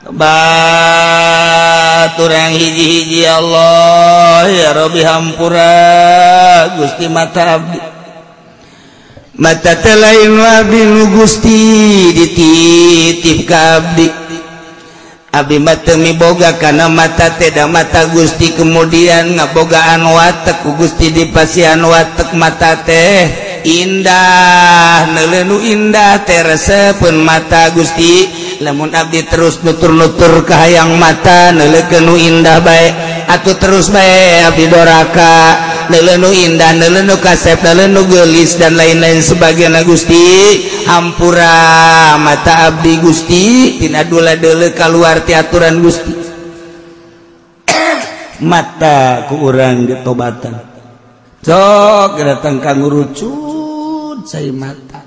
Baturang hiji-hiji Allah ya Rabbi hampura Gusti mata abdi mata teh lain abdi nu Gusti dititip ka abdi abdi mah teu miboga kana mata teh da mata Gusti kemudian ngabogaan watek ku Gusti dipasihan watek mata teh indah neuleuh nu indah teh resepeun mata Gusti lamun abdi terus nutur-nutur kahayang mata neuleukeun nu indah bae atuh terus bae abdi doraka neuleuh nu indah neuleuh nu kasep neuleuh nu geulis dan lain-lain sebagainya Gusti hampura mata abdi Gusti tina dula deuleu kaluar ti aturan Gusti mata ku urang ditobatan sok datang ka ngurucut cai mata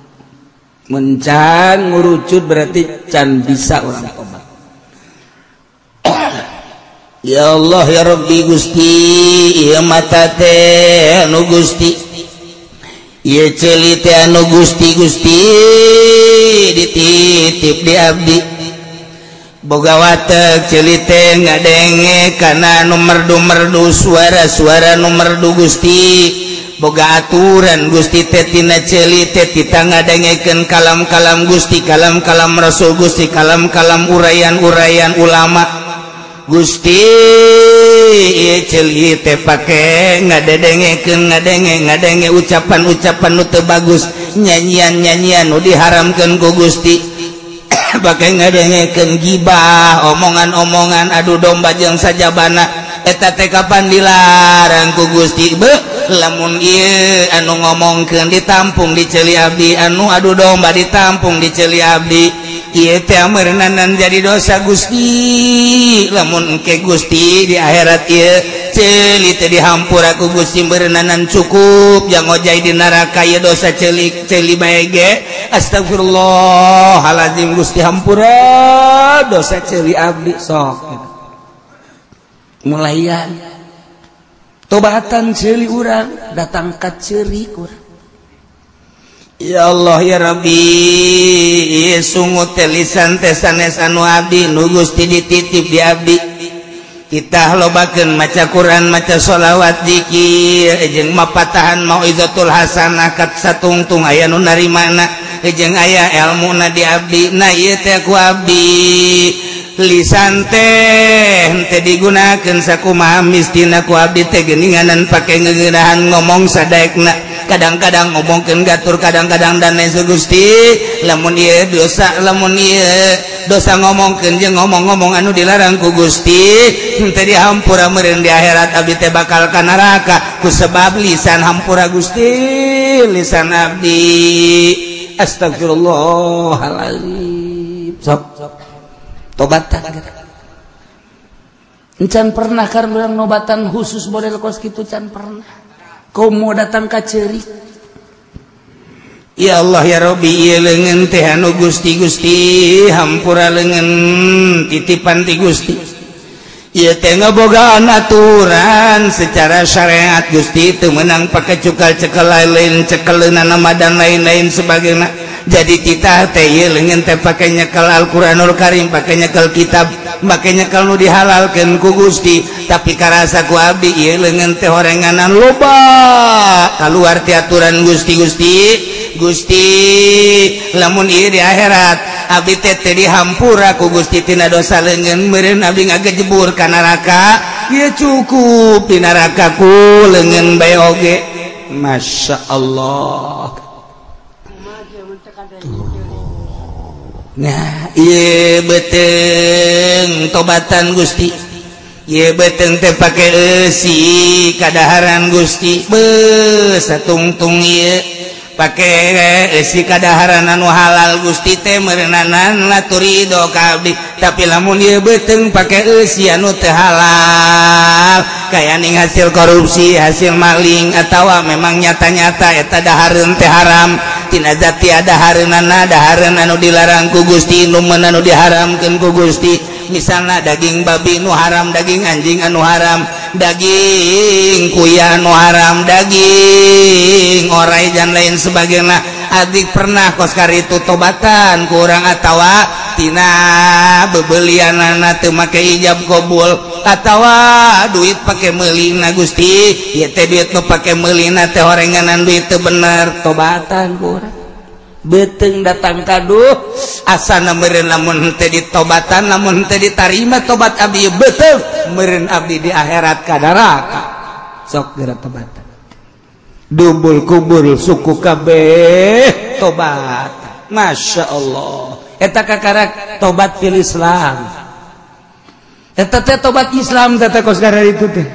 mencan ngurucut berarti can bisa orang tobat. Ya Allah ya Rabbi Gusti ieu mata teh anu Gusti ieu ceuli teh anu Gusti Gusti dititip di abdi boga watek ceuli teh ngadenge kana anu merdu-merdu suara-suara nu merdu Gusti boga aturan Gusti teh tina ceuli teh tita ngadengekeun kalam-kalam Gusti kalam-kalam Rasul Gusti kalam-kalam uraian-uraian ulama Gusti ieu ceuli teh pake ngadedengekeun ngadenge ucapan-ucapan nu teu bagus nyanyian-nyanyian nu diharamkeun ku Gusti pake ngadengekeun gibah omongan-omongan adu domba jeung sajabana eta teh kapan dilarang ku Gusti beuh lamun ieu anu ngomongkeun ditampung di ceuli abdi anu adu domba ditampung di ceuli abdi ieu teh meureunanan jadi dosa Gusti lamun engke Gusti di akhirat ieu ceuli teh dihampura ku Gusti meureunanan cukup jang ngojay di neraka ieu dosa ceuli ceuli bae ge astagfirullahalazim Gusti hampura dosa ceuli abdi sok mulayan tobatan ceuli urang datang ka ceurik urang ya Allah ya Rabbi sungut teh lisan teh sanes anu abdi nu Gusti dititip di abdi kita lobakeun maca Quran maca sholawat zikir jeung mapatahan mauizatul hasanah kat satungtung aya nu narimana jeung aya elmuna di abdi na ieu teh ku abdi lisan teh henteu digunakeun sakumaha mistina ku abdi teh geuninganan pake ngeunahan ngomong sadaekna kadang-kadang ngomongkeun gatur kadang-kadang dan lain Gusti lamun ieu dosa lamun ieu dosa ngomongkeun jeung ngomong-ngomong anu dilarang ku Gusti henteu dihampura meureun di akhirat abdi teh bakal ka neraka ku sebab lisan hampura Gusti lisan abdi astagfirullahalazim sok tobatan encan pernah kan urang nobatan khusus model kos kitu can pernah komo datang ka ceurik ya Allah ya Rabbi ieu leungeun teh anu Gusti Gusti hampura leungeun titipan ti Gusti ieu teh ngabogaan aturan secara syariat Gusti teu meunang pake cukal cekel lain cekeleunana nama dan lain-lain sebagainya jadi titah teh ieu leungeun teh pake nyekel Al-Qur'anul Karim pake nyekel kitab pake nyekel nu dihalalkeun ku Gusti tapi karasa ku abdi ieu leungeun teh horenganan loba kaluar ti aturan Gusti Gusti Gusti lamun ieu di akhirat abdi teh teu dihampura ku Gusti tina dosa leungeun meureun abdi ngagejebur ka neraka ieu cukup di neraka ku leungeun bae oge Masya Allah. Nah ieu beuteung tobatan Gusti ieu beuteung teh pake eusi kadaharan Gusti beuh satungtung ieu pake eusi kadaharan anu halal Gusti teh meureunanan laturido ka abdi tapi lamun ieu beuteung pake eusi anu teu halal kaya ning hasil korupsi hasil maling atawa memang nyata-nyata eta dahareun teh haram tina zat tiada hareunana dahareun anu dilarang ku Gusti nu meun anu diharamkeun ku Gusti misalna daging babi nu haram daging anjing anu haram daging kuya anu haram daging orai dan lain sebagainya adik pernah kos karitu tobatan kurang atawa tina bebelianana teu make ijab qabul atawa duit pake meulina Gusti ieu teh duit nu pake meulina teh horenganan duit teu bener tobatan ku urang beuteung datang kaduh asana meureun lamun teh ditobatan lamun teh ditarima tobat abdi beuteung meureun abdi di akhirat ka neraka sok geura tobatan dubul kubur suku kabeh tobat. Masya Allah eta kakarak tobat fil Islam eta teh tobat Islam teh kos gara itu teh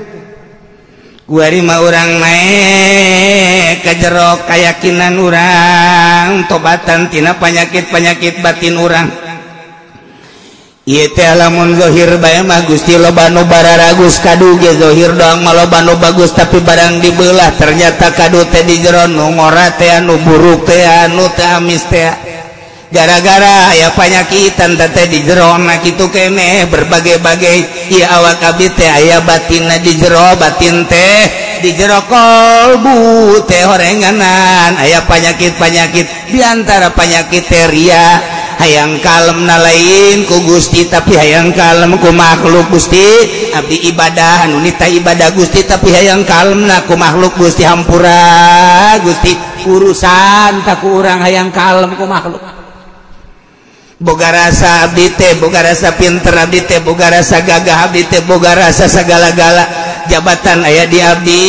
kuari mah urang naek ka jero kayakinan urang tobatan tina penyakit-penyakit batin urang. Ieu teh lamun zahir bae mah Gusti loba nu bararagus kadu ge zahir doang mah loba nu bagus tapi barang dibelah ternyata kadu teh di jero nu ngora teh anu buruk teh anu teh amis teh gara-gara aya panyakitan teh di jero na kitu keneh berbagai-bagai ieu awak abdi teh aya batinna di jero batin teh di jero kolbu teh horenganan aya penyakit-penyakit di antara penyakit teh ria hayang kalem na lain ku Gusti tapi hayang kalem ku makhluk Gusti abdi ibadah anu nita ibadah Gusti tapi hayang kalem na ku makhluk Gusti hampura Gusti urusan tak ku urang hayang kalem ku makhluk boga rasa abdi teh boga rasa pinter abdi teh boga rasa gagah abdi teh boga rasa sagala-gala jabatan aya di abdi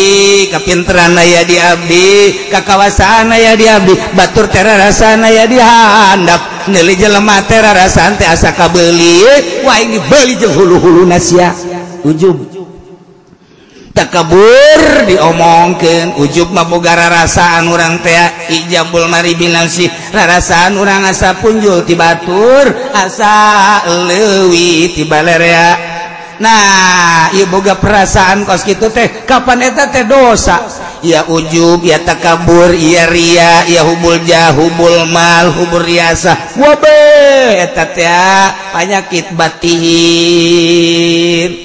kapinteran aya di abdi kakawasaan aya di abdi batur teh rarasaan aya di handap neuli jelema teh rarasaan teh asa kabeuli wah ini beuli jeung hulu-huluna sia ujub takabur diomongkeun ujub mah boga rarasaan urang teh ijabul mari binafsi rarasaan urang asa punjul ti batur asa leuwih ti balerea. Nah ieu boga perasaan kos kitu teh kapan eta teh dosa ya ujub ya takabur ya ria ya hubul jah hubul mal hubul riasa wabe eta teh penyakit batin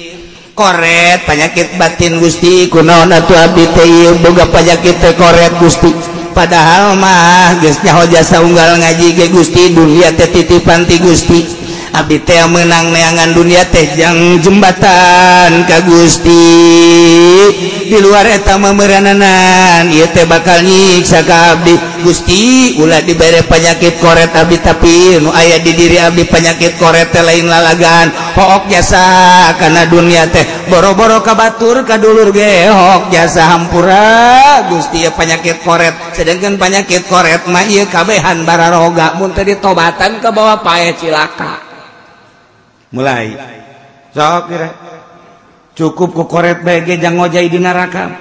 koret penyakit batin Gusti kunaon atuh abdi teh ieu boga penyakit teh koret Gusti padahal mah geus nyaho jasa unggal ngaji ge Gusti dunia teh titipan ti Gusti abdi teh menang neangan dunia teh jang jembatan ka Gusti di luar eta mah meurananan ieu teh bakal nyiksa ka abdi Gusti ulah dibere penyakit koret abdi tapi nu aya di diri abdi penyakit koret teh lain lalagaan hook jasa kana dunia teh boro-boro ka batur ka dulur ge hook jasa hampura Gusti ieu penyakit koret sedangkan penyakit koret mah ieu kabehan bararoga mun teh ditobatan ka bawa pae cilaka mulai sok kira cukup ku koret bae ge jang ngojai di neraka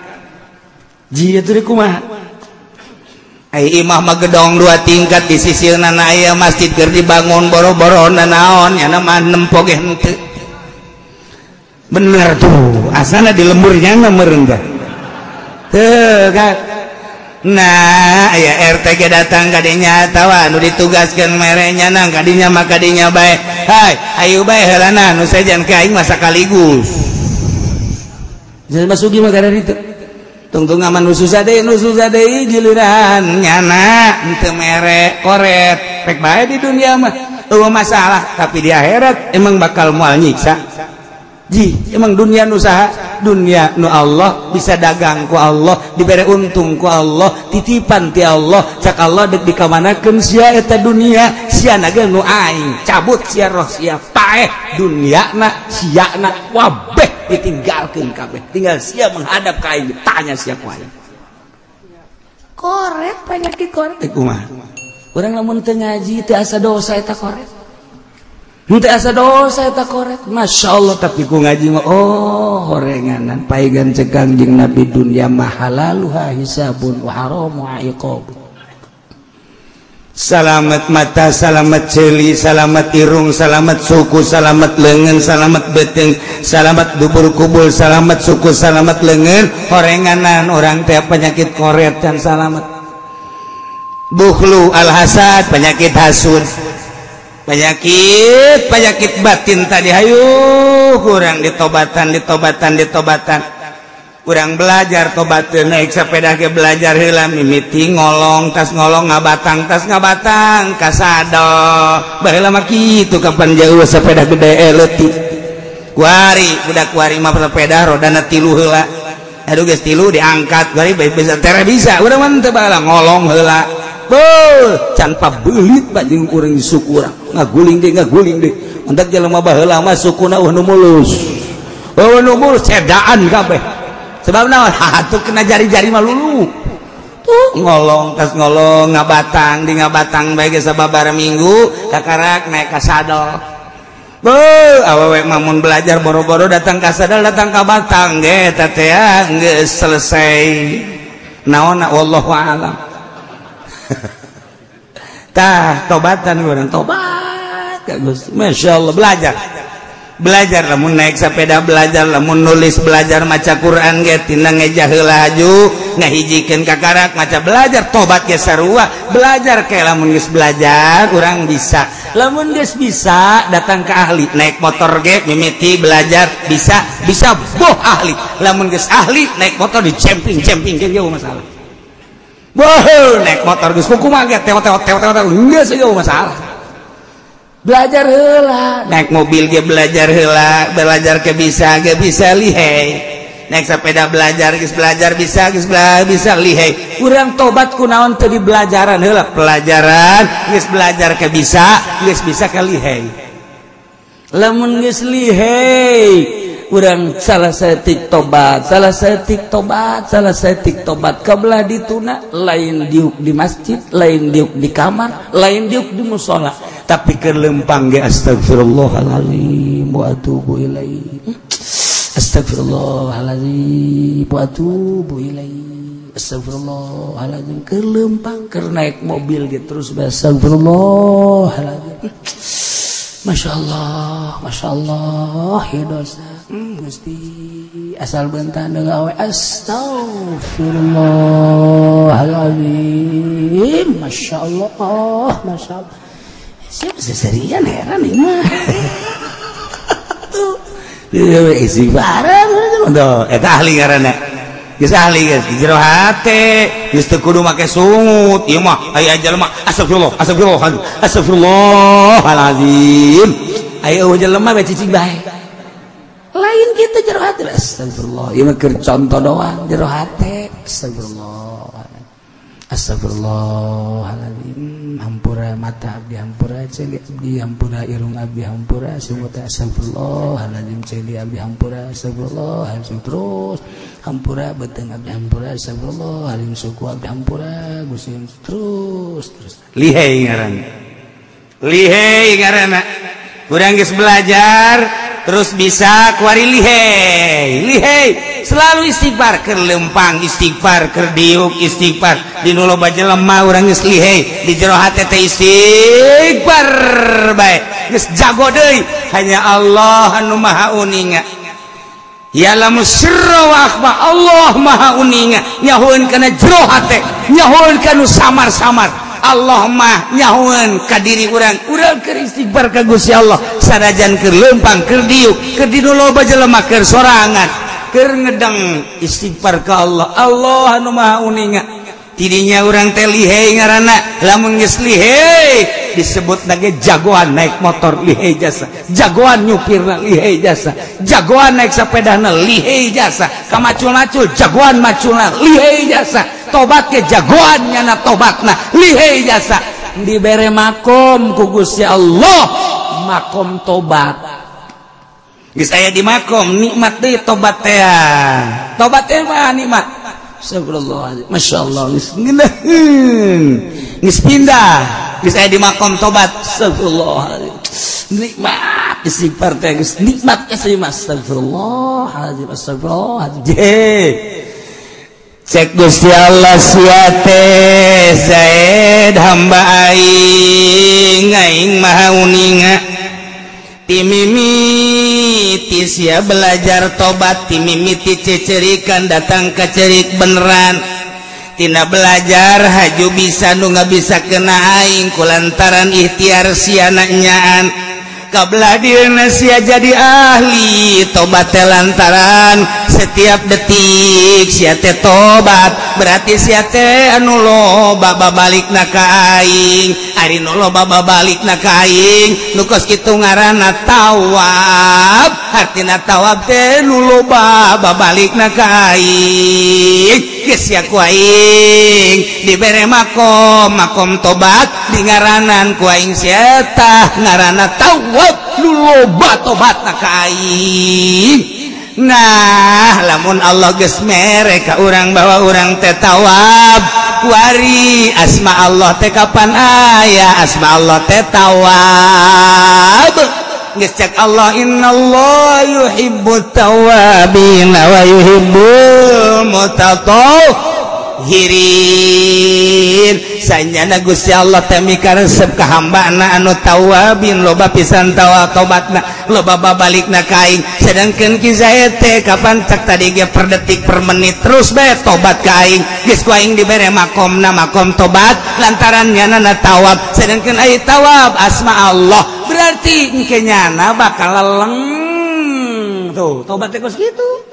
jieu teh kumaha ai imah mah gedong dua tingkat di sisina aya masjid keur dibangun boro-boro naon nya mah nempo ge henteu bener tuh asana di lemburnya meureun teh teu kan. Nah aya RT ge datang kadinya atawa anu ditugaskeun mere nya nang kadinya mah kadinya bae hai ayo bae heulana nu sejen ke aing mah sakaligus jelema sugi mah kada ditu tungtung aman nu susah deui giliran nyana henteu mere koret rek bae di dunia mah eueuh masalah tapi di akhirat emang bakal moal nyiksa ji emang dunia nu saha dunia nu Allah bisa dagang ku Allah dibere untung ku Allah titipan ti Allah cak Allah dek dikamanakeun sia eta dunia sia na ge nu aing cabut sia roh sia paeh dunia na sia na wabeh ditinggalkeun kabeh tinggal sia menghadap ka aing tanya sia ku aing koret penyakit koret teh kumaha urang lamun teu ngaji teu asa dosa eta koret henteu asa dosa eta koret Masya Allah tapi ku ngaji mah oh horenganan paegan cekang jeung Nabi dunia mah halaluha hisabun wa haramu iqab salamet mata salamet ceuli salamet irung salamet suku salamet leungeun salamet beuteung salamet dubur kubul salamet suku salamet leungeun horenganan urang teh penyakit koret dan salamet bukhlu alhasad penyakit hasud penyakit penyakit batin tadi hayu kurang ditobatan ditobatan ditobatan Urang belajar tobat naik sepeda ge belajar heula mimiti ngolong tas ngolong ngabatang tas ngabatang ka sadel. Baheula mah kitu kapan jauh sepeda gede leutik. Kuari budak kuari mah sepeda rodana 3 heula. Aduh geus 3 diangkat kuari bisa tere bisa. Urang mah teu baheula ngolong heula. Beuh, can pabelit bae jeung urang suku urang. Ngaguling deui. Mantak jelema baheula mah sukuna eueuh nu mulus. Eueuh nu mulus cedaan kabeh. Sebab naon atuh kena jari-jari mah lulu. Tuh ngolong tas ngolong ngabatang di ngabatang bae geus sababaraha minggu kakarak naik ka sadel. Beuh, awewe mah mun belajar boro-boro datang ka sadel datang ka batang ge eta teh geus selesai. Naonna wallahu a'lam. Tah tobatan urang tobat ka Gusti. Masyaallah belajar. Belajar lamun naik sepeda belajar lamun nulis belajar maca Quran ge tina ngejah heula haju ngahijikeun kakarak maca belajar tobat ge sarua belajar ke lamun geus belajar urang bisa lamun geus bisa datang ke ahli naik motor ge mimiti belajar bisa bisa boh ahli lamun geus ahli naik motor di camping-camping ge jauh masalah boh naik motor geus kumaha ge teo teo teo teo geus jauh masalah. Belajar heula naik mobil ge belajar heula belajar ke bisa ge bisa lihai naik sepeda belajar geus belajar bisa geus bisa lihai urang tobat kunaon teu di belajaran heula pelajaran geus belajar ke bisa geus bisa ke lihai lamun geus lihai urang salah saeutik tobat salah saeutik tobat salah saeutik tobat kabelah dituna lain diuk di masjid lain diuk di kamar lain diuk di musala tapi keur lempang ge astagfirullahalazim wa atubu ilaih astagfirullahalazim wa atubu ilaih astagfirullahalazim keur lempang keur naik mobil ge terus astagfirullahalazim. Masya Allah ya dosa Gusti asal bentan dengan awe astagfirullahaladzim. Masya Allah, Masya Allah. Siapa seserian heran ini mah. Tuh istighfar tuh eta ahli ngaranna. Geus ahli geus di jero hate geus teu kudu make sungut ieu mah aya jelema astagfirullah astagfirullah astagfirullahalazim aya eueuh jelema bae cicing bae lain kitu jero hate astagfirullah ieu mah keur contoh doang jero hate astagfirullah astagfirullahalazim hampura mata abdi hampura ceuli abdi hampura irung abdi hampura sungut astagfirullahalazim ceuli abdi hampura astagfirullahalazim terus hampura beuteung abdi hampura astagfirullahalazim suku abdi hampura Gusti terus terus lihai ngaranna lihai ngaranna urang geus belajar terus bisa kuari lihai lihai selalu istighfar keur lempang istighfar keur diuk istighfar di nu loba jelema urang geus lihai di jero hate teh istighfar bae geus jago deui hanya Allah anu maha uninga ya lamu sirra wa akhfa Allah maha uninga nyahoeun kana jero hate nyahoeun kana samar-samar Allah mah nyahoeun ka diri urang urang keur istighfar ka Gusti Allah sanajan keur lempang keur diuk keur di nu loba jelema keur sorangan keur ngedeng istighfar ka Allah Allah anu maha uninga tidinya urang teh lihai ngaranna lamun geus lihai disebut lagi jagoan naik motor lihai jasa jagoan nyupirna lihai jasa jagoan naik sepedana lihai jasa kamacul-macul jagoan maculna lihai jasa tobat ke jagoan nyana tobatna lihai jasa dibere makom ku Gusti Allah makom tobat geus aya di makom nikmat deui tobat teh tobat teh mah nikmat astagfirullahaladzim Masya Allah geus ngeunaheun geus pindah geus aya di makom tobat astagfirullahaladzim nikmat istighfar teh geus nikmat geus astagfirullahaladzim astagfirullahaladzim cek Gusti Allah sia teh Zaid hamba aing aing maha uninga timimiti sia belajar tobat timimiti cecerikan datang ke cerik beneran tina belajar haju bisa nu nggak bisa kena aing kulantaran ikhtiar sia nyaan Kabelah dieuna sia jadi ahli tobat teh lantaran setiap detik sia teh tobat, berarti sia teh anu loba babalikna ka aing. Ari nu loba babalikna ka aing nu kos kitu ngaranna tawab. Artina tawab teh nu loba babalikna ka aing. Geus sia ku aing dibere makom, makom tobat dingaranan ku aing sia tah ngaranna tawab nu loba tobatna ka aing. Nah, lamun Allah geus mere ka urang bahwa urang teh tawab, kuari asma Allah teh kapan aya asma Allah teh tawab. Geus cek Allah innallaha yuhibbut tawabin wa yuhibbul mutatahhirin. Sanyana Gusti Allah teh mikaresep ka hambana anu tawabin loba pisan tobatna, loba babalikna ka aing. Sedangkan Ki Zaid teh kapan cek tadi ge per detik per menit terus bae tobat ka aing. Geus ku aing dibere makomna makom tobat lantaran nyana tawab. Sedangkan ai tawab asma Allah berarti engke nyana bakal leleng. Tuh tobat teh kos kitu.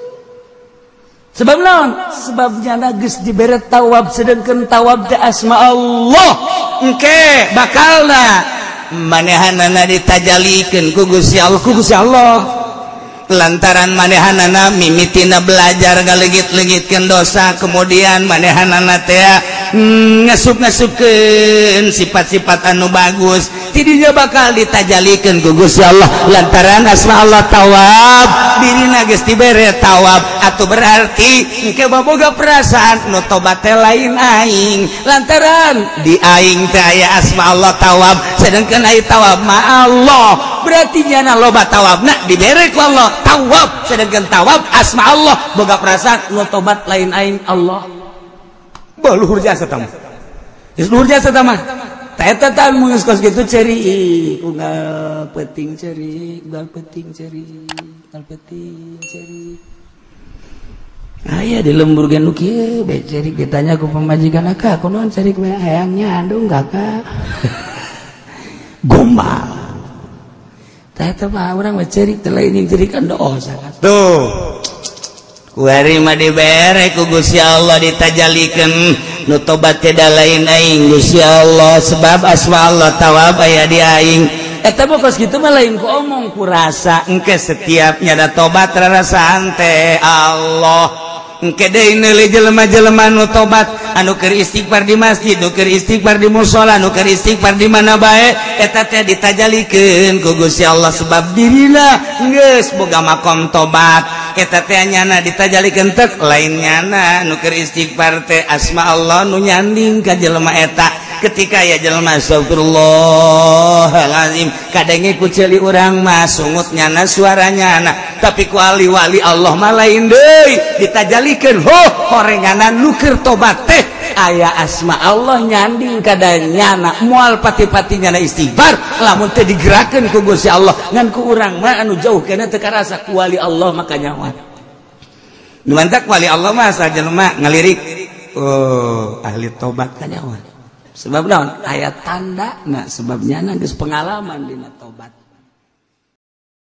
Sebab naon? Sebab nyana geus dibere tawab sedangkan tawab teh asma Allah. Engke bakalna manehanana ditajalikeun ku Gusti Allah, ku Gusti Allah. Lantaran manehanana mimitina belajar ngalegit-legitkeun dosa, kemudian manehanana teh ngasup-ngasupkeun sifat-sifat anu bagus, tidinya bakal ditajalikeun ku Gusti Allah lantaran asma Allah tawab, dirina geus dibere tawab. Atau berarti engke baboga perasaan nu tobat teh lain aing, lantaran di aing teh aya asma Allah tawab, sedangkan aya tawab ma Allah, berarti nyana loba tawabna dibere ku Allah tawab, sedangkan tawab asma Allah, boga perasaan nu tobat lain aing Allah. Bah luhur jasa tah mah. Geus luhur jasa tah mah. Tah eta tah mun geus kos kitu ceurik, unggal peuting ceurik, unggal peuting ceurik, unggal peuting ceurik. Aya di lembur ge nu kieu bae ceurik ditanya ku pamajikan, "Akak, kunaon ceurik we hayang nyandung kakak?" Gombal. Tah eta mah urang mah ceurik teh lain cerikan dosa. Tuh. Kuari mah dibere ku Gusti Allah ditajalikeun nu tobat teh lain aing Gusti Allah sebab asma Allah tawab aya di aing. Eta mah kos kitu mah lain ku omong ku rasa. Engke setiap nyada tobat rarasaan teh Allah. Engke deui neuleuh jelema-jelema nu tobat anu keur istighfar di masjid, nu keur istighfar di musala, nu keur istighfar di mana bae, eta teh ditajalikeun ku Gusti Allah sebab dirina geus boga makom tobat. Eta teh nyana ditajalikeun tek lain nyana nu keur istighfar teh asma Allah nu nyanding ka jelema eta. Ketika ya jelema astagfirullahalazim kadenge ku ceuli urang mah sungut nyana suara nyana, tapi ku wali-wali Allah mah lain deui ditajalikeun ho horenganan nu keur tobat teh aya asma Allah nyanding kada nyana moal pati-pati nyana istighfar lamun teh digerakkeun ku Gusti Allah. Ngan ku urang mah anu jauh kana teu karasa ku wali Allah maka nyawa nu mantak wali Allah mah asa jelema ngalirik oh ahli tobat ka nyawa. Sebab naon? Aya tanda nah sebabnya geus pengalaman dina tobat.